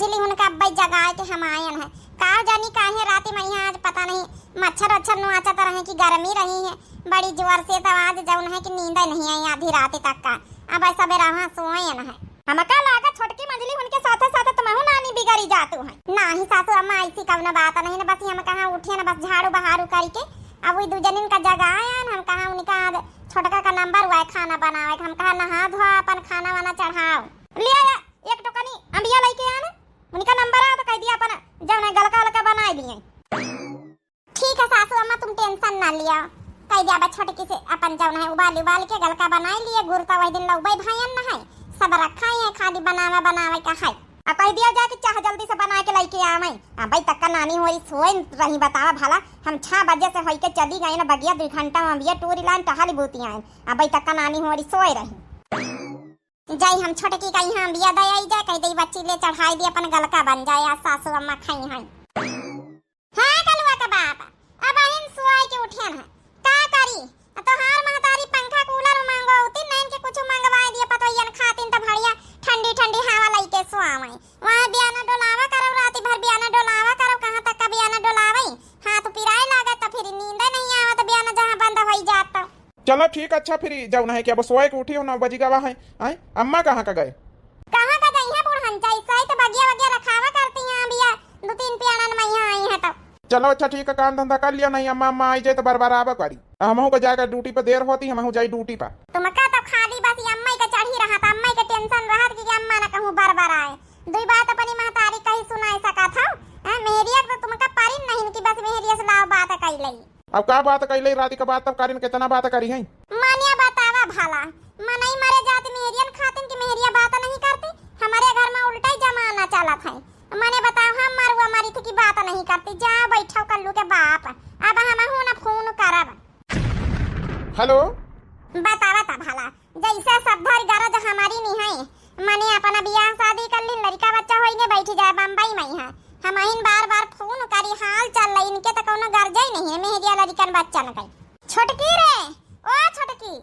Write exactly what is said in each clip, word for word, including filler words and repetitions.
इसलिए उनका अब्बई जगाए के हम आयन है। का जानी काहे राती में यहाँ आज पता नहीं मच्छर वच्छर नोचत रहे कि गर्मी रही है बड़ी जोर से, तो आज जौन है कि नींद नहीं आई आधी रात तक का। अब ऐसा बेरा वहाँ सोयन है। हमका लागा छोटकी मंझली उनके साथे साथे तुमहू नानी बिगड़ी जातू है। नाही सासू अम्मा, ऐसी कौनो बात नहीं न, बस हम कहाँ उठिए न, बस झाड़ू बहारू करके अब वही दू जनिन का जगाए न, हम कहाँ उनका आज छोटका का नंबर हुआ है खाना बनावे का, हम कहाँ नहा धोआ अपन खाना वाना चढ़ाओ। लिया या एक टोकनी अम्बिया लेके आन, उनका नंबर आ तो कह दिया अपन जौन है गलका वलका बनाए दिए। ठीक है सासू अम्मा, तुम tension ना लिया, कह दिया बस छोटकी से अपन जौन है उबाल उबाल के गलका बनाए लिए, गुड़ तो वही दिन लौबे भायन न है, सब रखा ही है, खाली बनावे बनावे का है। अब कह दिया जाए कि चाह जल्दी से बना के लेके आवे। अबे तक का नानी होरी सोए रही, बतावा भला, हम छह बजे से होई के चली गए ना बगिया, दो घंटा में अम्बिया टूरी लाइन टहली बूती आए, अबे तक का नानी होरी सोए रही। जाई हम छोटकी का यहाँ अम्बिया दे आई जाए, कह दे बच्ची ले चढ़ाई दी अपन गलका बन जाए, आज सासू अम्मा खाई हैं। हाँ कलुआ का बाप, अब आइन सोए के उठियन है, का करी? तोहार महतारी पंखा कूलर मंगौती नहीं कि कुछ मंगवाए दिए पतोहियन खातिन त भड़िया ठंडी ठंडी हवा लइके सोआवे। वहाँ बियाना डोलावा करो, राती भर बियाना डोलावा करो, कहाँ तक का बियाना डोलावे? हाथ पिराए लागत त फिर नींदे नहीं आवत, बियाना जहाँ बंद होई जात तो। चलो ठीक, अच्छा फिर जौन है कि अब सोए के उठी हो, नौ बजी गवा है। आय, अम्मा कहाँ का गए? कहाँ का जइहे बुढ़न, जैसे ही तो बगिया वगिया रखावा करती हैं, अम्बिया दो तीन पियानन में यहाँ आई है तो। चलो अच्छा ठीक है, काम धंधा कर लियो, नहीं अम्मा, अम्मा आई जाए तो बरबरावा करी। हमहू को जाएगा ड्यूटी पे, देर होती, हमहू जाई ड्यूटी पे। तुमका तो खाली बस ये अम्मा के चढ़ी रहत, अम्मा के tension रहत कि अम्मा ना कहूँ बरबराए। दुई बात अपनी महतारी कही सुनाए सकत हो। हैं, मेहरिया तो तुमका परिन नहीं कि बस मेहरिया से लाओ बात कई लई। अब का बात कइले राती का बात तब करिन, कितना बात करी है? मानिया बतावा भला, मनई मरे जात मेहरियन खातिन कि मेहरिया बात नहीं करती? हमारे घर में उल्टा ही जमाना चलत है। मने बताओ, हम मरुआ मरी थी कि बात नहीं करती? जा बैठो कल्लू के बाप, अब हमहू ना फोन करब। हेलो। बतावा ता भला, जैसे सब धर गरज हमारी निहाई, मने अपना बियाह शादी कर ली, लड़का बच्चा होइने बैठी जाए बम्बई में यहाँ। हम आइन बार बार फोन करी, हाल चाल ले, इनके तो कौनो गरजे ही नहीं है, मेहरिया लड़कन बच्चन के। छोटकी रे, ओ छोटकी।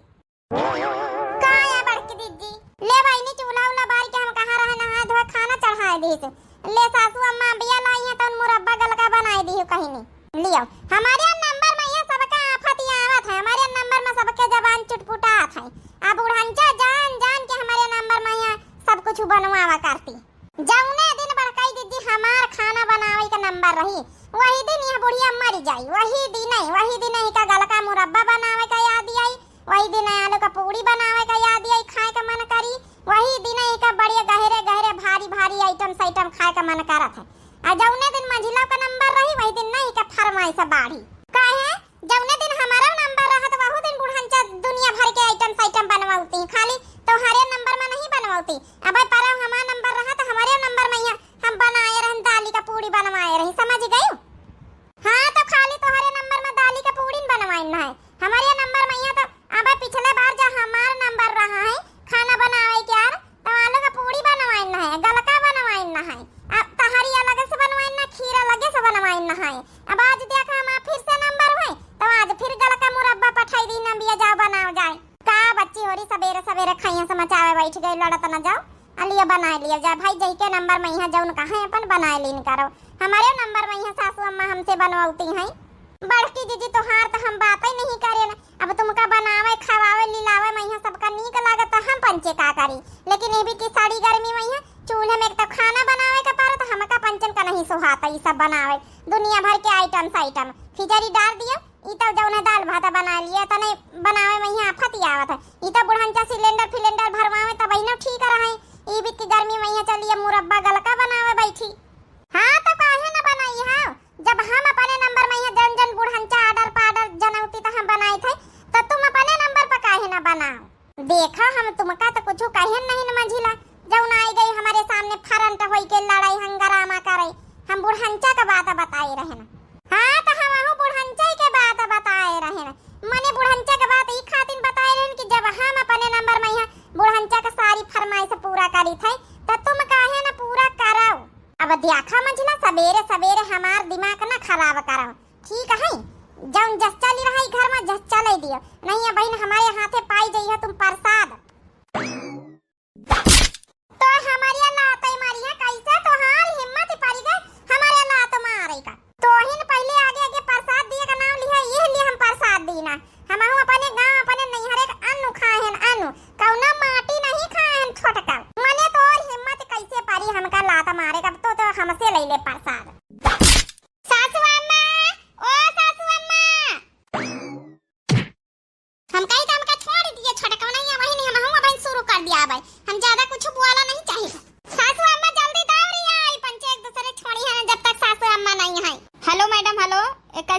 का या बड़की दीदी? ले बहिनी, चूल्हा उल्हा बार के हम कहाँ रहे, नहाए धोए खाना चढ़ाए दी। ले सासू अम्मा बिया लाई है तो उन मुरब्बा गलका बनाए दी कहीं नहीं। लियो, हमारे नंबर में ये सबका आफत ही आवत है, हमारे नंबर में सबके जबान चुटपुटात है। अब बुढ़ंचा जान जान के हमारे नंबर में यहाँ सब कुछ बनवावा करती। जौने दिन बड़काई दीदी हमार खाना बनावे के नंबर रही, वही दिन यह बुढ़िया मर जाई, वही दिन, वही दिन इका गलका मुरब्बा बनावे का याद आई, वही दिन आलू का पूड़ी बनावे का याद आई, खाए का मन करी, वही दिन इका बड़े गहरे गहरे भारी भारी आइटम साइटम खाए का मन करत है। आ जौने दिन मंझिला का नंबर रही, वही दिन नहीं का फरमाइश बाढ़ी। काहे? जौने दिन हमारा नंबर रहत, वहू दिन बुढ़ंचा दुनिया भर के आइटम साइटम बनवाउती, खाली तोहरे नंबर में नहीं बनवाउती। अबे परव हमार नंबर रहत, हमरे नंबर में यहाँ हम बनाए रहन, दाली का पूड़ी बनवाए रही, समझ गई? हाँ, तो खाली तोहरे नंबर में दाली का पूड़ी न बनवाइन है, हमरे नंबर में यहाँ तो अबे पिछले बार जब हमार नंबर रहा है खाना बनावे के यार, तो आलू का पूड़ी बनवाइन है, गलका बनवाइन है, अब तहरी अलग से बनवाइन ना, खीर अलग से बनवाइन है। अब आज देखा हमार फिर से नंबर हुए, तो आज फिर गलका मुरब्बा पठाई दी, नंबिया जाओ बनाओ जाए। का बच्ची होरी सबेरे सबेरे खइया से मचावे बैठ गई, लड़त न जाओ, आ लियो बनाए लियो जाए भाई, जई के नंबर में यहाँ जौन कहाँ अपन बनाए लीन करो। हमारे नंबर में यहाँ सासू अम्मा हमसे बनवाती हैं। बड़की जीजी तोहार तो हम बातें नहीं करेन, अब तुमका बनावे, खवावे, लिलावे में यहाँ सबका नीक लागत, तो हम पंचे का करी। लेकिन ये भी कि साड़ी गर्मी में यहाँ चूल्हे में एक तो खाना बनावे का पड़त, हमका पंचन का नहीं सुहाता ये सब बनावे। दुनिया भर के आइटम साइटम खिचड़ी डाल दियो, ई तो जौन है दाल भात बना लिए, तने बनावे में यहाँ आफत ही आवत है। ई तो बुढ़ंचा सिलेंडर फिलेंडर भरवावे तब ही ना ठीक रहे। ई बीत की गर्मी में यहाँ चलिए मुरब्बा गलका बनावे बैठी। हाँ तो काहे ना बनाई हो, जब हम अपने नंबर में यहाँ जौन जौन बुढ़ंचा आर्डर पार्डर जनौती तो हम बनाई थे, तो तुम अपने नंबर पर काहे ना बनाओ? देखा, हम तुमका तो कुछ कहेन नहीं न मंझिला, जौन आई गई हमारे सामने फ्रंट होई के लड़ाई हंगामा करे। हम बुढ़ंचा के बात बताए रहन। हाँ, तो हम अहू बुढ़ंचा के बात बताए रहन। मने बुढ़ंचा के बात ई खातिर बताए रहन कि जब हम अपने नंबर में यहाँ बुढ़ंचा के सारी फरमाइश पूरा करी थे, तो तुम काहे न पूरा करो? अब देखा मंझिला, सबेरे सबेरे हमार दिमाग न खराब करो, ठीक है? जौन जस चली रहा ई घर में जस चले दियो, नहीं है बहन, हमारे हाथे पाई जइहो तुम प्रसाद। तो हमारे लाते मारी है, कैसे तोहार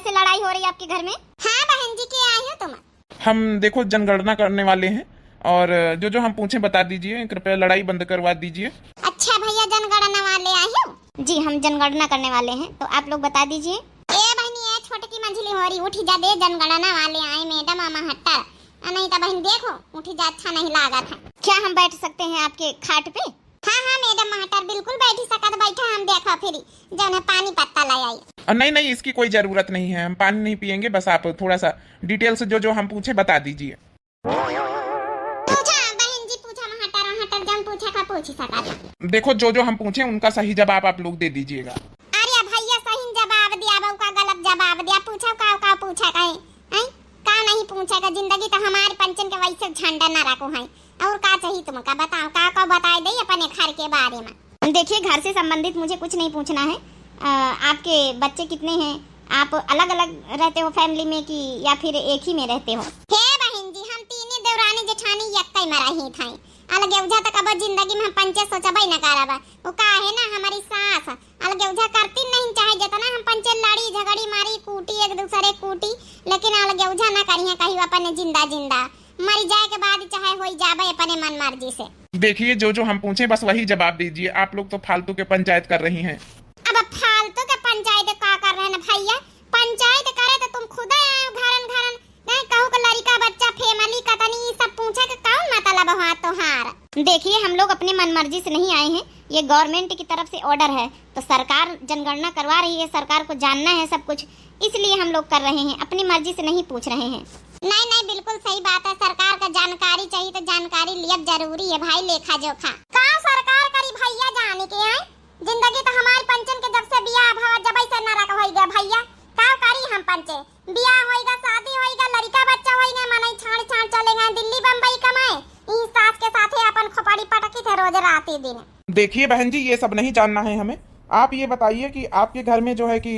से लड़ाई हो रही है आपके घर में? हाँ बहन जी, के आए हो तुम? हम, देखो, जनगणना करने वाले हैं और जो जो हम पूछें बता दीजिए, कृपया लड़ाई बंद करवा दीजिए। अच्छा भैया, जनगणना वाले आए हो? जी, हम जनगणना करने वाले हैं, तो आप लोग बता दीजिए। ए बहनी, ए छोटकी मंझली होरी, उठी जा दे, जनगणना वाले आए, मैडम अमा हट्टर। आ नहीं तो बहन देखो, उठी जा, अच्छा नहीं लागत है। क्या हम बैठ सकते हैं आपके खाट पे? हाँ, हाँ, मैडम महटर, बिल्कुल बैठी सकत, बैठा, हम देखा फिर जौन है पानी पत्ता ले आई। अ, नहीं, नहीं, इसकी कोई जरूरत नहीं है, हम पानी नहीं पिएंगे, बस आप थोड़ा सा डिटेल से जो जो हम पूछे बता दीजिए। पूछा बहन जी, पूछा महटर, महटर, जौन पूछा का पूछ सकत। देखो, जो जो हम पूछे उनका सही जवाब आप लोग दे दीजिएगा। अरे भैया, सही जवाब दिया, बहू का गलत जवाब दिया, पूछा का, का पूछा का है? हैं? का नहीं पूछा का? जिंदगी तो हमारे पंचन के वैसे झंडा ना रखो है। और का चाहिए तुमका? बताओ, का का बताए दे अपने घर के बारे में? देखिए, घर से संबंधित मुझे कुछ नहीं पूछना है। अ, आपके बच्चे कितने हैं? आप अलग-अलग रहते हो फैमिली में कि या फिर एक ही में रहते हो? हे बहन जी, हम तीने देवरानी जेठानी यक्कई में रही थाई। अलगेउझा तक अब जिंदगी में हम पंचे सोचबे न करब। वो का है ना, हमारी सास अलगेउझा करती नहीं, चाहे जितना हम पंचे लड़ी झगड़ी मारी कूटी एक दूसरे कूटी, लेकिन अलगेउझा ना करिहे कहीं अपने जिंदा जिंदा। मर जाए के बाद चाहे होई जाबे अपने मन मर्जी से। देखिए, जो जो हम पूछे बस वही जवाब दीजिए। आप लोग तो फालतू के पंचायत कर रही हैं। अब फालतू के पंचायत का कर रहे हैं भैया? पंचायत करे तो तुम खुद आए हो घरन घरन। नहीं कहू के लड़िका बच्चा फैमिली कतनी ई सब पूछे के कौन मतलब हुआ तोहार? देखिए, हम लोग अपने मन मर्जी से नहीं आए हैं, ये गवर्नमेंट की तरफ से ऑर्डर है, तो सरकार जनगणना करवा रही है, सरकार को जानना है सब कुछ, इसलिए हम लोग कर रहे हैं, अपनी मर्जी से नहीं पूछ रहे हैं। नहीं, नहीं, बिल्कुल सही बात है, सरकार का जानकारी चाहिए तो जानकारी लियब जरूरी है भाई, लेखा जोखा। का सरकार करी भैया जाने के हैं? जिंदगी तो हमारी पंचन के जब से बियाह भवा जब से नरक होई गया भैया, का करी हम पंचे? बियाह होई गया, शादी होई गया, लड़िका बच्चा होई गया, मनई छाड़ छाड़ चले गए दिल्ली बम्बई कमाए, ई सास के साथे अपन खोपड़ी पटकी थे रोज रात ही दिन। देखिए बहन जी, ये सब नहीं जानना है हमें। आप ये बताइए कि आपके घर में जो है कि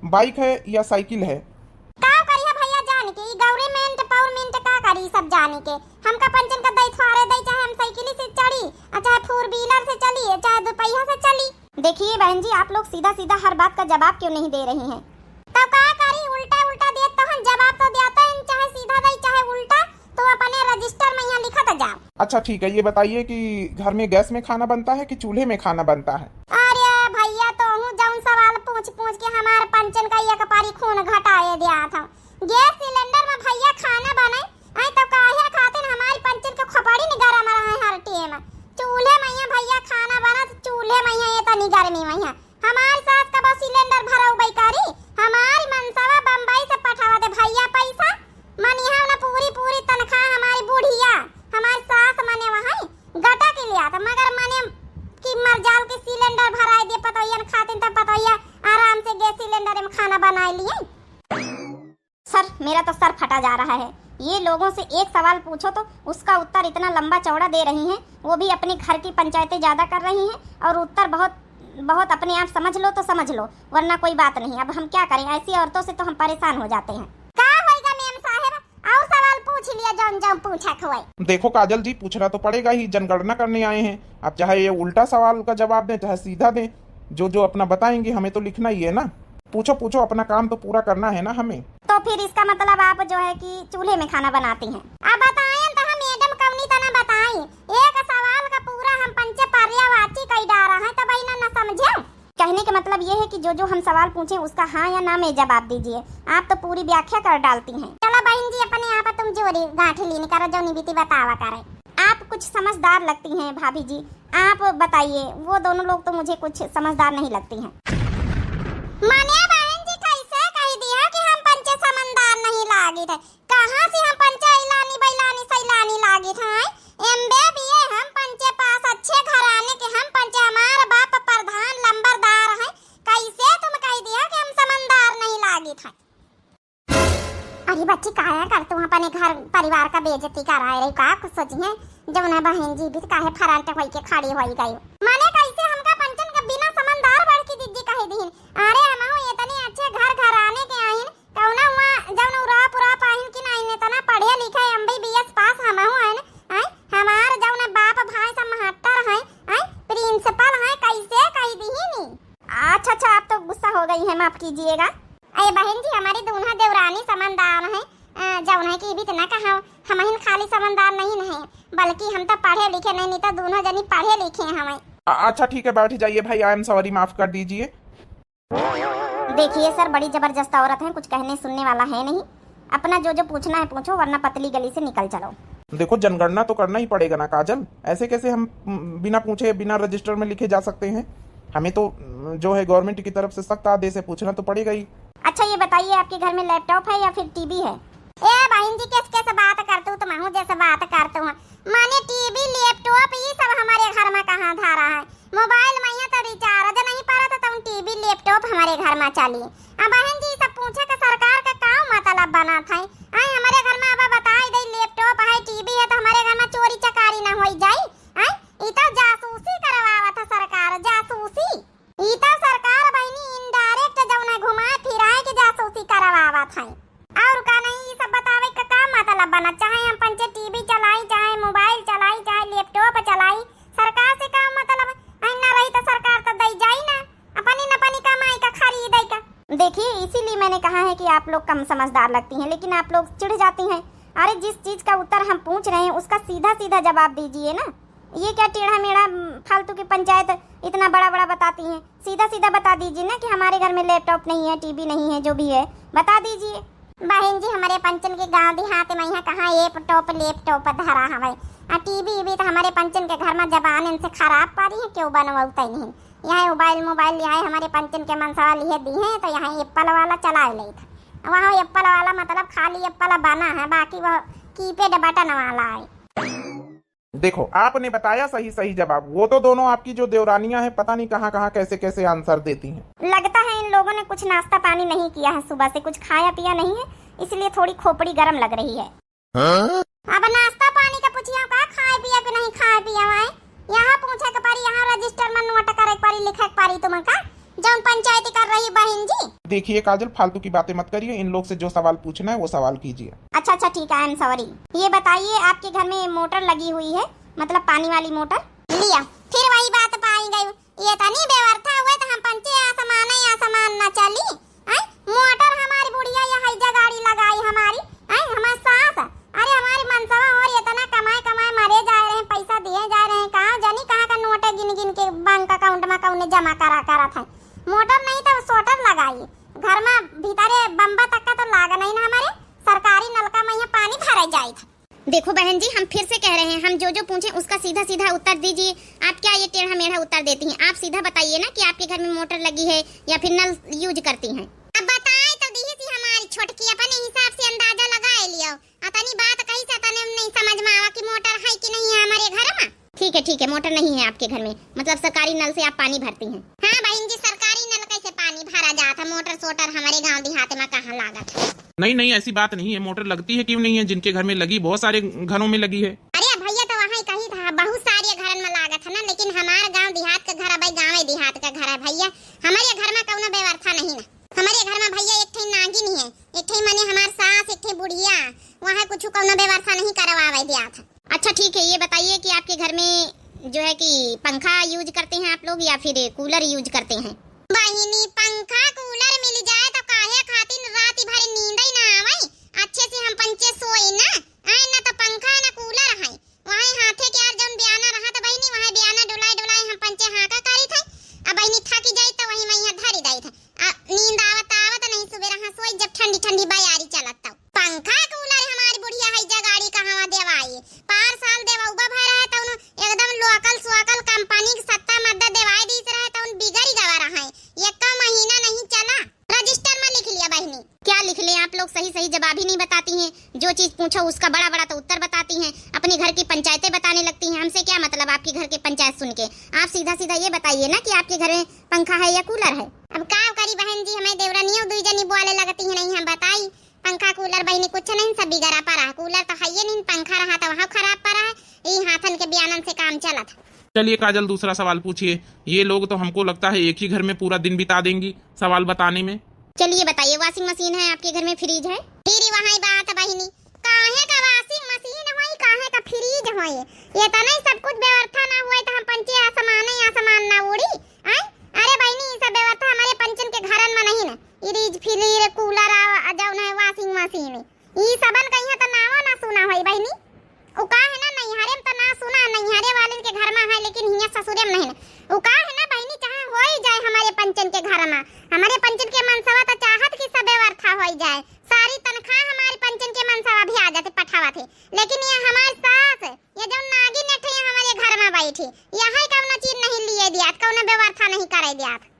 बाइक है या साइकिल है? का करिया भैया जान के, ई गवर्नमेंट पावरमेंट का करी सब जान के। हमका पंचन का दई थ्वारे दई, चाहे हम साइकिल से चढ़ी, और चाहे फोर व्हीलर से चली, चाहे दुपहिया से चली। देखिए बहन जी, आप लोग सीधा सीधा हर बात का जवाब क्यों नहीं दे रही हैं? तो का करी, उल्टा उल्टा देत तो हम जवाब तो देते हैं, चाहे सीधा दई चाहे उल्टा, तो अपने रजिस्टर में यहाँ लिखत जाओ। अच्छा ठीक है, ये बताइए कि घर में गैस में खाना बनता है कि चूल्हे में खाना बनता है? अरे भैया, तोहू जौन सवाल पूछ पूछ के हमार पंचन का एक पारी खून घटाए दिया था। गैस सिलेंडर में भैया खाना बने, आई तो काहे खातिर हमारी पंचन के खोपड़ी न गरम रहे हर टेम। चूल्हे में यहाँ भैया खाना बना तो चूल्हे में यहाँ ये तनी गर्मी में यहाँ हमार सास कबो सिलेंडर भरौबै करी, हमार मनसवा बम्बई से पठावा दे भैया पैसा। मन यहाँ न पूरी पूरी तनख्वाह हमारी बुढ़िया, हमार सास मने वहीं गटा के लिया था, मगर मने कि मर जाल के सिलेंडर भराए दिए पतोहियन खातिन, तब पतोहिया आराम से गैस सिलेंडर में खाना बनाए लिए। सर, मेरा तो सर फटा जा रहा है। ये लोगों से एक सवाल पूछो तो उसका उत्तर इतना लंबा चौड़ा दे रही हैं, वो भी अपने घर की पंचायतें ज़्यादा कर रही हैं और उत्तर बहुत, बहुत अपने आप समझ लो तो समझ लो, वरना कोई बात नहीं। अब हम क्या करें, ऐसी औरतों से तो हम परेशान हो जाते हैं। का होइगा मेम साहेब, और सवाल पूछ लिया जौन जौन पूछा खोए। देखो काजल जी, पूछना तो पड़ेगा ही, जनगणना करने आए हैं। आप चाहे ये उल्टा सवाल का जवाब दें, चाहे सीधा दें, जो जो अपना बताएंगे, हमें तो लिखना ही है ना। पूछो पूछो, अपना काम तो पूरा करना है ना हमें। तो फिर इसका मतलब आप जो है कि चूल्हे में खाना बनाती हैं। अब बताएं तो हम मैडम कौनी तना बताई, एक सवाल का पूरा हम पंचे पर्यायवाची कई डारा है, तब इन्हें न समझे। कहने का मतलब ये है कि जो जो हम सवाल पूछे उसका हाँ या ना में जवाब दीजिए, आप तो पूरी व्याख्या कर डालती हैं। चलो बहन जी, अपने आप तुम जोरी गांठ लीन करो, जो निबिति बतावा करे। आप कुछ समझदार लगती हैं भाभी जी, आप बताइए, वो दोनों लोग तो मुझे कुछ समझदार नहीं लगती हैं। माने बहन जी, कैसे कह दिया कि हम पंचे समझदार नहीं लागित है? कहाँ से हम पंचे इलानी बैलानी सैलानी लागित हैं? एमबीबीए हम पंचे पास, अच्छे घराने के हम पंचे, हमार बाप प्रधान लंबरदार हैं, कैसे तुम कह दिया कि हम समझदार नहीं लागित हैं? अरे बच्ची, काहे कर तू अपने घर परिवार का बेइज्जती कराए रही? का कुछ सोची है जौन है बहन जी भी काहे फरंट होई के खड़ी होई गई? माने कैसे हमका पंचन के बिना समझदार बड़की दीदी कह दीन? अरे हमहू इतने अच्छे घर घराने के आइन, कौना हुआ जौन उराप उराप आइन कि ना, इतना पढ़े लिखे एमबीबीएस पास हमहू आइन, आए हमार जौन बाप भाई सब महट्टर हैं, आए प्रिंसिपल हैं, कैसे कह दीन? अच्छा अच्छा, आप तो गुस्सा हो गई हैं, माफ कीजिएगा। अरे बहिन जी, हमरे दूनों देवरानी समझदार हैं, अ, जौन है कि ई भी तो ना कहा, हमहिन खाली समझदार नहीं हैं, बल्कि हम तो पढ़े लिखे नहीं, नहीं तो दूनों जनी पढ़े लिखे हमें। अ-, अच्छा ठीक है, बैठ जाइए भाई, I am sorry, माफ कर दीजिए। देखिए सर, बड़ी जबरदस्त औरत हैं, कुछ कहने सुनने वाला है नहीं। अपना जो जो पूछना है पूछो, वरना पतली गली से निकल चलो। देखो, जनगणना तो करना ही पड़ेगा ना काजल, ऐसे कैसे हम, म, बिना पूछे, बिना रजिस्टर में लिखे जा सकते हैं? हमें तो, म, जो है, गवर्नमेंट की तरफ से सख्त आदेश है, पूछना तो पड़ेगा ही। अच्छा ये बताइए, आपके घर में लैपटॉप है या फिर टीवी है? ए बहिन जी, किस किस बात करतू, तुमहू जैसे बात करतू हैं। माने टीवी, लैपटॉप, ई सब हमरे घर में कहाँ धरा है? मोबाइल में यहाँ तो रिचार्ज नहीं परत, तो टीवी, लैपटॉप हमरे घर में चली। अब बहिन जी, ई सब पूछे के सरकार का का मतलब बनत है? आई हमरे घर में अब बताई दे, लैपटॉप है, टीवी है, तो हमरे घर में चोरी चकारी ना होई जाई? आई ई तो जासूसी करवावत है सरकार, जासूसी। ई तो सरकार बहिनी indirect जौन है घुमाए फिराए के जासूसी करवावत है। और का नहीं, ई सब बतावे का का मतलब बनत? चाहे हम पंचे टीवी चलाई, चाहे मोबाइल चलाई, चाहे लैपटॉप चलाई, सरकार से का मतलब? आई ना रही तो सरकार तो दई जाई ना, अपनी न अपनी कमाई का खरीदे का। देखिए, इसीलिए मैंने कहा है कि आप लोग कम समझदार लगती हैं, लेकिन आप लोग चिढ़ जाती हैं। अरे, जिस चीज का उत्तर हम पूछ रहे हैं, उसका सीधा सीधा जवाब दीजिए ना। ये क्या टेढ़ा मेढ़ा, म, फालतू की पंचायत इतना बड़ा बड़ा बताती हैं? सीधा सीधा बता दीजिए ना कि हमारे घर में लैपटॉप नहीं है, टीवी नहीं है, जो भी है, बता दीजिए। बहिन जी, हमरे पंचन के गांव देहात में यहाँ कहाँ लैपटॉप, लैपटॉप धरा हवे? आ टीवी भी तो हमरे पंचन के घर में जबान इनसे खराब पड़ी है, क्यों बनवाते नहीं? यहाँ मोबाइल, मोबाइल यहाँ हमरे पंचन के मनसवा लिए दी है, तो यहाँ एप्पल वाला चला लेत। वहाँ एप्पल वाला मतलब खाली एप्पल बना है, बाकी वो कीपैड बटन वाला है। देखो, आपने बताया सही सही जवाब। वो तो दोनों आपकी जो देवरानियां हैं, पता नहीं कहाँ कहाँ कैसे कैसे आंसर देती हैं। लगता है इन लोगों ने कुछ नाश्ता पानी नहीं किया है, सुबह से कुछ खाया पिया नहीं है, इसलिए थोड़ी खोपड़ी गर्म लग रही है। हाँ? अब नाश्ता पानी का पूछिया का, खाए पिया के नहीं खाए पिया है? यहाँ पूछे के पड़ी, यहाँ रजिस्टर में नोट करे के पड़ी, लिखे के पड़ी तुमका। जौन पंचायती कर रही बहिन जी। देखिए काजल, फालतू की बातें मत करिए, इन लोग से जो सवाल पूछना है वो सवाल कीजिए। अच्छा अच्छा ठीक है, I am sorry। ये बताइए, आपके घर में मोटर लगी हुई है, मतलब पानी वाली मोटर? लिया, फिर वही बात पाई गई, ये तनी व्यवस्था हुए तो हम पंचे आसमान ही आसमान न चली। आय, मोटर हमारी बुढ़िया या हैजा गाड़ी लगाई हमारी, आय, हमार सास, अरे हमारी मनसवा और इतना कमाए कमाए मरे जा रहे हैं, पैसा दिए जा रहे हैं, कहाँ जानी कहाँ का नोटे गिन गिन के बैंक अकाउंट में कौने जमा करा करत है। मोटर नहीं तो सोटर लगाई, घर में भीतरे बम्बा तक का तो लाग नहीं ना हमारे, सरकारी नलका में यहाँ पानी भरे जाइत। देखो बहन जी, हम फिर से कह रहे हैं, हम जो जो पूछें उसका सीधा सीधा उत्तर दीजिए। आप क्या ये टेढ़ा मेढ़ा उत्तर देती हैं? आप सीधा बताइए ना कि आपके घर में मोटर लगी है या फिर नल यूज करती हैं। अब बताए तो दी थी हमारी छोटकी, अपने हिसाब से अंदाजा लगा लियो। अतनी बात कही से तने नहीं समझ में आवा कि मोटर है कि नहीं है हमारे घर में। ठीक है, ठीक है, मोटर नहीं है आपके घर में, मतलब सरकारी नल से आप पानी भरती हैं? हाँ बहन जी, सरकारी नल कैसे पानी भरा जात है, मोटर सोटर हमारे गांव देहात में कहाँ लागत है। नहीं, नहीं, ऐसी बात नहीं है, मोटर लगती है, क्यों नहीं है, जिनके घर में लगी, बहुत सारे घरों में लगी है। अरे भैया, तो वहाँ ही कही था, बहुत सारे घरन में लागत है ना, लेकिन हमार गांव देहात का घर, अब गाँव देहात का घर है भैया, हमारे घर में कौनो व्यवस्था नहीं ना। हमारे घर में भैया एक ठे नागिन है, एक ठे माने हमार सास, एक ठे बुढ़िया, वहाँ कुछ कौनो व्यवस्था नहीं करवावे दिया था। अच्छा ठीक है, ये बताइए कि आपके घर में जो है कि पंखा यूज करते हैं आप लोग या फिर कूलर यूज करते हैं? बहिनी, पंखा कूलर मिल जाए तो काहे खातिर रात भर नींद ही ना आवे, अच्छे से हम पंचे सोई ना, आए ना तो पंखा ना कूलर है। वहीं हाथे के यार जौन बयाना रहा था बहिनी, वहीं बयाना डोलाए डोलाए हम पंचे हाँका करी थे। अब बहिनी थकी जाई तो वहीं मैं यहाँ धरी जाई थे। आ, नींद आवत आवत नहीं, सुबह रहा सोई जब ठंडी ठंडी बयारी चलत तो। पंखा कूलर हमारी बुढ़िया है जगाड़ी कहवा देवाई। पार साल देवउबा भय रहे तउन एकदम लोकल सोकल कंपनी के सत्ता मद्दा देवाई दीस रहे तउन बिगड़ी गवा रहे। एक महीना नहीं चला। रजिस्टर में लिख लिया बहिनी। क्या लिख लें, आप लोग सही सही जवाब ही नहीं बताती हैं। जो चीज पूछो उसका बड़ा बड़ा तो उत्तर बताती हैं, अपने घर की पंचायतें बताने लगती हैं। हमसे क्या मतलब आपके घर के पंचायत सुन के, आप सीधा सीधा ये बताइए ना कि आपके घर में पंखा है या कूलर है। अब का करी बहन जी, हमें देवरानियों दुई जनी बोले लगती हैं, नहीं हम बताई, पंखा कूलर बहिनी कुछ नहीं, सब बिगड़ा पड़ा है। कूलर तो है ये नहीं, पंखा रहा तो वहाँ खराब पड़ा है, यही हाथन के बयानन से काम चलत है। चलिए काजल, दूसरा सवाल पूछिए, ये लोग तो हमको लगता है एक ही घर में पूरा दिन बिता देंगी सवाल बताने में। चलिए बताइए, वॉशिंग मशीन है आपके घर में, फ्रिज है? फिर वही बात बहिनी, काहे का वॉशिंग मशीन होई, काहे का फ्रिज होई? ये तो नहीं सब कुछ व्यवस्था ना हुए तो हम पंचे आसमान ही आसमान ना उड़ी। आय? अरे बहिनी, ये सब व्यवस्था हमारे पंचन के घरन में नहीं ना। फ्रिज, फ्रीजर, कूलर, आ, आ जौन है washing machine, ई सबन कहिया त नावा ना सुना होई बहिनी। उ का है ना, नैहरे में त ना सुना, नैहरे वालन के घर में है, लेकिन हियाँ ससुरे में नहीं ना। उ का है ना बहिनी, चाहे होई जाए हमरे पंचन के घर में, हमरे पंचन के मनसवा त चाहत कि सब व्यवस्था होई जाए, सारी तनख्वाह हमारे पंचन के मनसवा भी आ जाते, पठावा थे, लेकिन ये हमार सास, ये जौन नागिन एठे हमारे घर में बैठी, यही कौनो चीज नहीं लिए दियात, कौनो व्यवस्था नहीं करे दियात।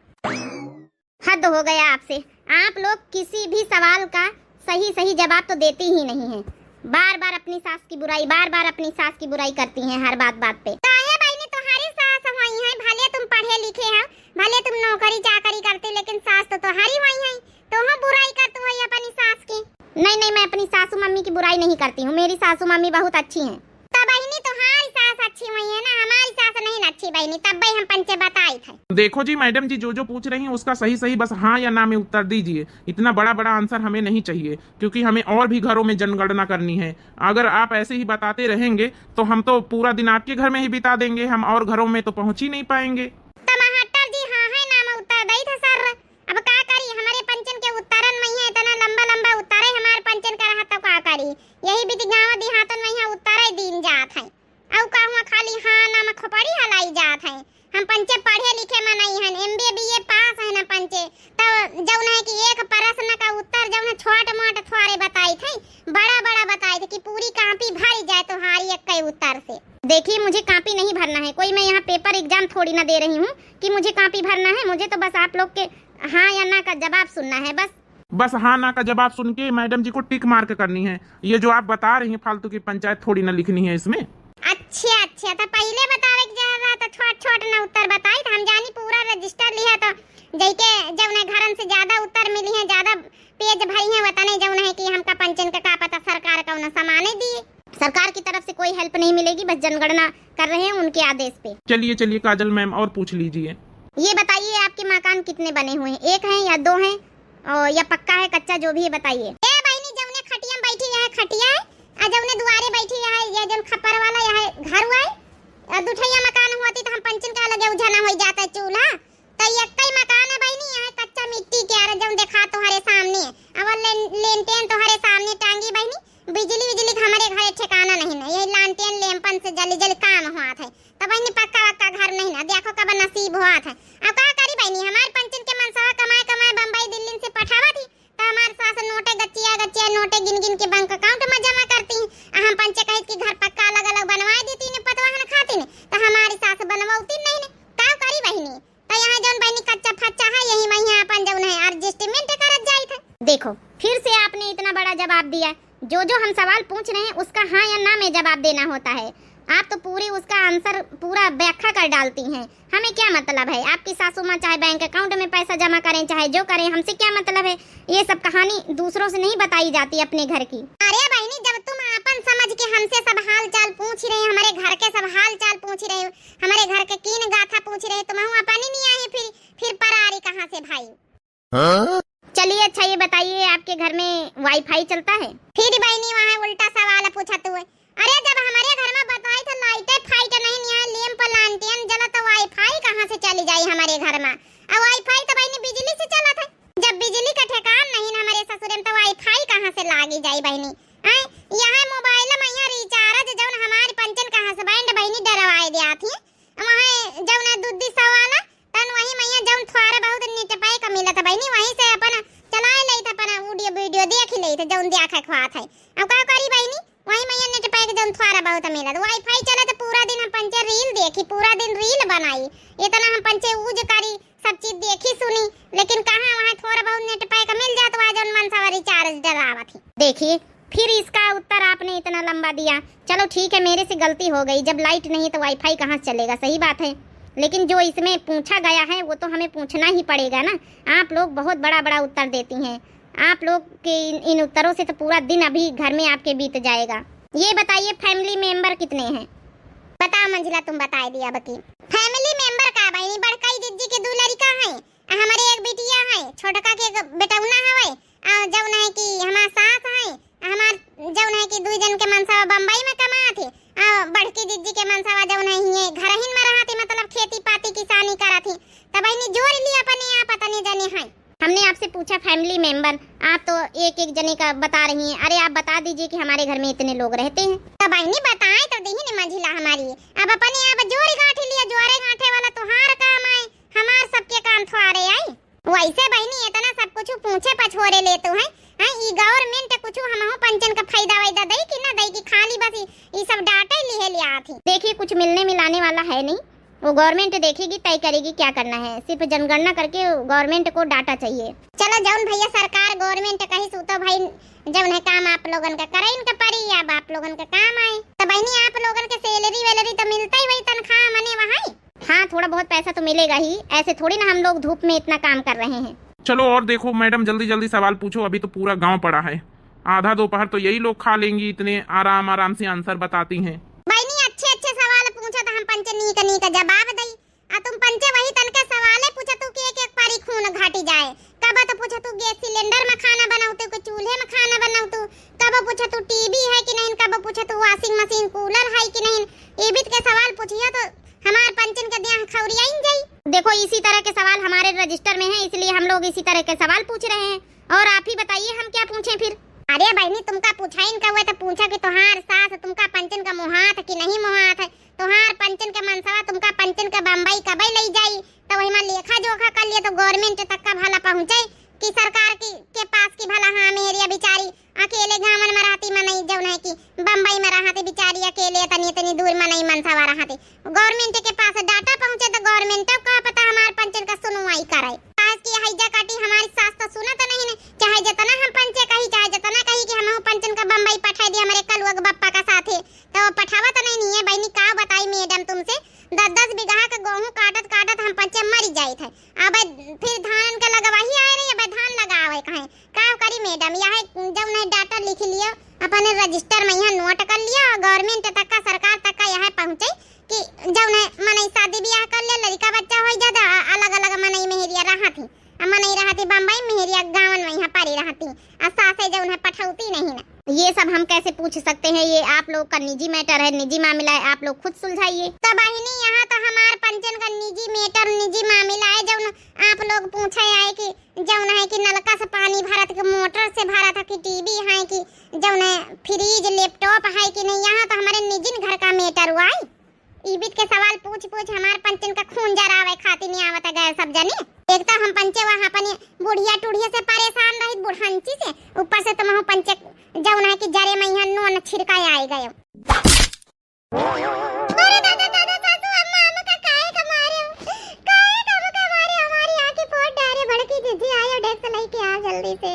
हद हो गया आपसे, आप लोग किसी भी सवाल का सही सही जवाब तो देती ही नहीं है। बार बार अपनी सास की बुराई, बार बार अपनी सास की बुराई करती हैं हर बात बात पे। काहे बहिनी, तुम्हारी सास वही है, भले तुम पढ़े लिखे हो, भले तुम नौकरी चाकरी करते, लेकिन सास तो तुम्हारी वही है। तो हो बुराई करती हो अपनी सास की। नहीं नहीं, मैं अपनी सासू मम्मी की बुराई नहीं करती हूँ, मेरी सासू मम्मी बहुत अच्छी हैं। तो बहिनी, तुम्हारी सास अच्छी हुई है ना, हमारी सास नहीं ना अच्छी बहिनी, तब भाई हम पंचे बताई थे। देखो जी मैडम जी, जो जो पूछ रही हैं उसका सही सही बस हाँ या ना में उत्तर दीजिए। इतना बड़ा बड़ा आंसर हमें नहीं चाहिए, क्योंकि हमें और भी घरों में जनगणना करनी है। अगर आप ऐसे ही बताते रहेंगे तो हम तो पूरा दिन आपके घर में ही बिता देंगे, हम और घरों में तो पहुँच ही नहीं पाएंगे। तो मास्टर जी हाँ है ना में उत्तर दई थे सर। अब का करी, हमरे पंचन के उत्तरन में ही इतना लंबा लंबा उत्तर है हमारे पंचन का रहा, तो का करी? यही बीती गाँव देहातन में यहाँ उत्तर ही दीन जात है। अउ का हुआ खाली हाँ ना में खोपड़ी हलाई जात है। हम पंचे पढ़े लिखे मनई हन, एम बी ए बी ए पास है ना पंचे। तो जौन है कि एक प्रश्न का उत्तर जौन है छोट मोट थोड़े बताई थे, बड़ा बड़ा बताई थे कि पूरी कॉपी भरी जाए तुम्हारी एक के उत्तर से। देखिए, मुझे कॉपी नहीं भरना है कोई, मैं यहाँ पेपर एग्जाम थोड़ी ना दे रही हूँ कि मुझे कॉपी भरना है। मुझे तो बस आप लोग के हाँ या ना का जवाब सुनना है बस। बस हाँ ना का जवाब सुन के मैडम जी को टिक मार्क करनी है। ये जो आप बता रही हैं फालतू की पंचायत थोड़ी ना लिखनी है इसमें। अच्छा अच्छा, तो पहले बतावे के जरूरत है, छोट छोट ना उत्तर बताई तो हम जानी पूरा रजिस्टर लिया तो जैके जौन है घरन से ज्यादा उत्तर मिली है, ज्यादा पेज भरी है, वतने जौन है कि हमका पंचन का का पता सरकार कौन सामान दिए। सरकार की तरफ से कोई हेल्प नहीं मिलेगी, बस जनगणना कर रहे हैं उनके आदेश पे। चलिए चलिए काजल मैम, और पूछ लीजिए। ये बताइए आपके मकान कितने बने हुए हैं, एक हैं या दो हैं, और या पक्का है कच्चा, जो भी है बताइए। ए बहिनी, जौने खटिया में बैठी है खटिया है, आ जौने दुआरे बैठी है या जौन खप्पर वाला यह घर हुआ है, आ दुठैया मकान होती तो हम पंचन का लगे उझा ना हो जाता है चूल्हा। तो ये कई मकान है बहिनी, यहाँ कच्चा मिट्टी के, अरे जौन देखा तोहरे सामने, अब लें-, लेंटेन तोहरे सामने टांगी बहिनी, बिजली बिजली का हमारे घरे ठिकाना नहीं ना, ये लालटेन लेम्पन से जल्दी जल्दी काम हुआ था। तो बहिनी पक्का वक्का घर नहीं ना, देखो कब नसीब हुआ था। अब का करी बहिनी, हमारे पंचन के मनसवा कमाए कमाए बम्बई दिल्ली से पठावा थी, तो हमारे सास नोटे गच्चिया गच्चिया नोटे गिन गिन के बैंक अकाउंट में जमा करती। आ हम पंचे कहित कि घर पक्का अलग अलग बनवाए देती ने पतवाहन खाती ने, तो हमारी सास बनवाती नहीं ने। का करी बहिनी, तो यहाँ जौन बहिनी कच्चा फच्चा है, यही वहीं अपन जौन है adjustment करत जाइत है। देखो, फिर से आपने इतना बड़ा जवाब दिया। जो जो हम सवाल पूछ रहे हैं, उसका हाँ या ना में जवाब देना होता है। आप तो पूरी उसका आंसर, पूरा व्याख्या कर डालती हैं। हमें क्या मतलब है, आपकी सासू माँ चाहे बैंक अकाउंट में पैसा जमा करें, चाहे जो करें, हमसे क्या मतलब है? ये सब कहानी दूसरों से नहीं बताई जाती अपने घर की। अरे बहिनी, जब तुम आपन समझ के हमसे सब हाल चाल पूछ रहे, हमारे घर के सब हाल चाल पूछ रहे, हमारे घर के कीन गाथा पूछ रहे, तुम अपन ही नहीं आए, फिर फिर परारी कहाँ से भाई? हाँ? चलिए अच्छा ये बताइए, आपके घर में वाईफाई चलता है? फिर बहिनी वहाँ उल्टा सवाल पूछत हुए। अरे जब हमारे घर में बताई था लाइटे फाइट नहीं, यहाँ लैंप लालटेन जलत, तो वाईफाई कहाँ से चली जाई हमारे घर में? और वाईफाई तो बहिनी बिजली से चलत है। जब बिजली का ठेकान नहीं ना हमारे ससुरे में, तो वाईफाई कहाँ से लागी जाई बहिनी? हैं? यहाँ मोबाइल में यहाँ रिचार्ज जौन हमारे पंचन का हस्बैंड बहिनी डरवाए दिया थी, वहाँ जौन है दूधी सौ वाला, तन वही मैया जौन थोड़ा बहुत नेट पैक मिलत बहिनी, वहीं से अपन चलाए लेत, अपन audio video देख लेत, जौन देखा ख्वात है। अब का करी बहिनी, वही मैया नेट पैक जौन थोड़ा बहुत मिलत, वाईफाई चलत, पूरा दिन हम पंचे रील देखी, पूरा दिन रील बनाई, इतना हम पंचे यूज करी, सब चीज देखी सुनी, लेकिन कहाँ वहाँ थोड़ा बहुत नेट पैक मिल जात, वहाँ जौन मनसवा रिचार्ज डरावत ही। देखिए, फिर इसका उत्तर आपने इतना लंबा दिया। चलो ठीक है, मेरे से गलती हो गई, जब लाइट नहीं तो वाईफाई कहाँ से चलेगा, सही बात है। लेकिन जो इसमें पूछा गया है वो तो हमें पूछना ही पड़ेगा ना। आप लोग बहुत बड़ा बड़ा उत्तर देती हैं, आप लोग के इन, इन उत्तरों से तो पूरा दिन अभी घर में आपके बीत जाएगा। ये बताइए फैमिली मेंबर कितने हैं? बताओ मंजिला, तुम बताए दिया बकी। फैमिली मेंबर का बहिनी, बड़काई दीदी के दू लड़का हैं, आ हमारे एक बिटिया है, छोटका के एक बेटौना हवे, आ जौन है कि हमार सास है, आ हमार जौन है कि दुई जन के मनसवा बम्बई में कमात है, आ बड़की दीदी के मनसवा जौन है हिये घरहिन में रहत है, मतलब खेती पाती किसानी करत है। त बहिनी जोड़ लिया अपने आप अतने जने हैं। हमने आपसे पूछा family member, आप तो एक एक जने का बता रही हैं। अरे आप बता दीजिए कि हमारे घर में इतने लोग रहते हैं। तो बहिनी बताए तो दीही ने मंझिला हमारी, अब अपने आप जोड़ गांठ लिया, जोड़े गांठे वाला तुहार काम आए, हमार सबके काम थोड़े आई। वैसे बहिनी इतना सब कुछ पूछे पछोरे ले तो है, हैं? ई government कुछ हमहू पंचन का फायदा वायदा दई कि ना दई कि खाली बस ई, ई सब डांटे लिहे लिया थी। देखिए कुछ मिलने मिलाने वाला है नहीं, वो government देखेगी, तय करेगी क्या करना है। सिर्फ जनगणना करके government को डाटा चाहिए। चलो जौन भैया सरकार government कही सू तो भाई जौन है काम आप लोगन का करे इनका पड़ी, अब आप लोगन का काम आए। तो बहिनी आप लोगन के salary वैलरी तो मिलता ही वही तनख्वाह मने वहाँ। हाँ थोड़ा बहुत पैसा तो मिलेगा ही, ऐसे थोड़ी ना हम लोग धूप में इतना काम कर रहे हैं। चलो और देखो मैडम, जल्दी जल्दी सवाल पूछो, अभी तो पूरा गांव पड़ा है। आधा दोपहर तो यही लोग खा लेंगी, इतने आराम आराम से answer बताती हैं। बहिनी अच्छे अच्छे सवाल पूछो तो हम पंचे नीक नीक जवाब दई। आ तुम पंचे वही तनके सवाले पूछतू कि एक एक पारी खून घटी जाए। कब तो पूछतू gas cylinder में खाना बनावतू कि चूल्हे में खाना बनावतू, कब पूछतू टीवी है कि नहीं, कब पूछतू washing machine cooler है कि नहीं। एबित के सवाल पूछियो तो हमार पंचन के दिया खौरियाइन जाई। देखो इसी तरह के सवाल हमारे register में है, इसलिए हम लोग इसी तरह के सवाल पूछ रहे हैं। और आप ही बताइए हम क्या पूछें फिर? अरे बहिनी तुमका पूछाइन का हुए तो पूछा कि तोहार सास तुमका पंचन का मोहात कि नहीं मोहात है, तोहार पंचन के मनसवा तुमका पंचन के बम्बई कबे लई जाई, तो वही में लेखा जोखा कर लिए तो government तक का भला पहुँचे कि सरकार की के पास की भला। हाँ मेहरिया बिचारी अकेले गाँवन में रहती मनई जौन है कि बम्बई में रहते बिचारी अकेले तनी तनी दूर मनई मनसवा रहते। Government के पास डाटा पहुँचे तो government का पता हमार पंचन का सुनवाई करे। आज की हैजा काटी हमारी सास तो सुनत नहीं ने, चाहे जितना हम पंचे कही, चाहे जितना कही कि हम पंचन का बम्बई पठाई दी हमरे कलुआ के बप्पा का साथे, तो पठावत नहीं, नहीं है बहिनी। का बताई मैडम तुमसे, दस दस बीघा का गेहूं काटत काटत हम पंचे मरी जाइत है। अब फिर धान के लगवाही आए रही, अब धान लगावे कहे का करी मैडम, यह जौन है डाटा लिख लियो, अपने register में यहाँ note कर लियो और government तक का, सरकार तक का यह पहुँचे कि जौन है मनई शादी ब्याह कर ले, लड़का बच्चा हो जाता, अलग अलग मनई मेहरिया रहत ही, आ मनई रहत ही बम्बई, मेहरिया गाँवन में यहाँ परी रहत ही, आ सासे जौन है पठौती नहीं ना। ये सब हम कैसे पूछ सकते हैं, ये आप लोग का निजी matter है, निजी मामला है, आप लोग खुद सुलझाइए। तो बहिनी यहाँ तो हमार पंचन का निजी matter, निजी मामला है, जौन आप लोग पूछे आए कि जौन है कि नलका से पानी भरत के मोटर से भरत है कि टीवी है कि जौन है फ्रिज लैपटॉप है कि नहीं, यहाँ तो हमारे निजिन घर का matter हुआ है। ईबित के सवाल पूछ पूछ हमार पंचन का खून जरावे खातिर नहीं आवत गए सब जनी। एक तो हम पंचे वहाँ अपनी बुढ़िया टुढ़िया से परेशान रही बुढ़ंची से, ऊपर से तुम पंचे जौन है कि जरे में यहाँ नून छिड़का आए गए। अरे दादा, दादा, सासू अम्मा, हमका काहे का मारे हो? काहे का हमका मारे? हमारी आँखी फोड़ डारे, बड़की जीजी आयो, डेस्क लेके आ जल्दी से।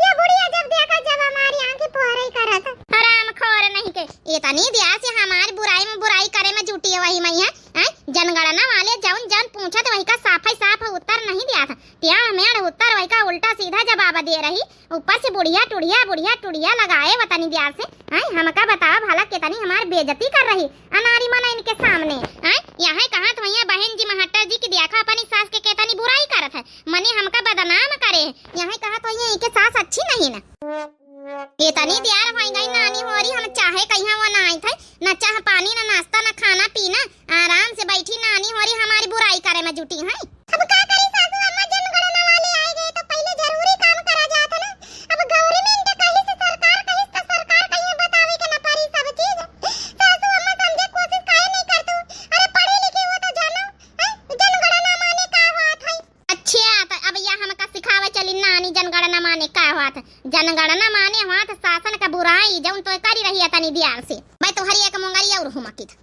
ये बुढ़िया जब देखा, जब हमारी आँखी फोड़े करत। हराम खोर नहीं के, इतनी दिया से हमारी बुराई में बुराई करे में जुटी है वही मैया, हैं? जनगणना वाले जौन जौन पूछत वही का साफे साफ उत्तर नहीं दिया था, टेढ़ मेढ़ उत्तर वही का उल्टा सीधा जवाब दे रही। ऊपर से बुढ़िया टुढ़िया, बुढ़िया टुढ़िया लगाए वतनी दियार से, हैं? हमका बतावा भला केतनी हमार बेइज्जती कर रही अनारी मनइन के सामने, हैं? यहाँ कहाँ तो भैया बहन जी महट्टा जी की देखा अपनी सास के केतनी बुराई करत है, मने हमका बदनाम करे है। यहाँ कहाँ तो भैया इनके सास अच्छी नहीं ना। इतनी दियार होई गई नानी होरी, हम चाहे कहीं वो ना आई थे, ना चाह पानी, ना नाश्ता, ना खाना पीना, आराम से बैठी नानी होरी हमारी बुराई करे में जुटी हैं। अब का करी सासू अम्मा, जनगणना वाले आए गए तो पहले जरूरी काम करा जात है ना। अब government कही से सरकार कही तो सरकार कहीं बतावे के ना पड़ी सब चीज। सासू अम्मा समझे कोशिश काहे नहीं कर तू? अरे पढ़ी लिखी हो तो जानो, हैं? जनगणना माने का बात है? अच्छा, तो अब यह हमका सिखावे चली नानी जनगणना माने का बात है? जनगणना माने बात शासन का बुराई जौन तो करी रही है तनी दियार से। भाई तोहरी एक मुंगरी और हुमकी था।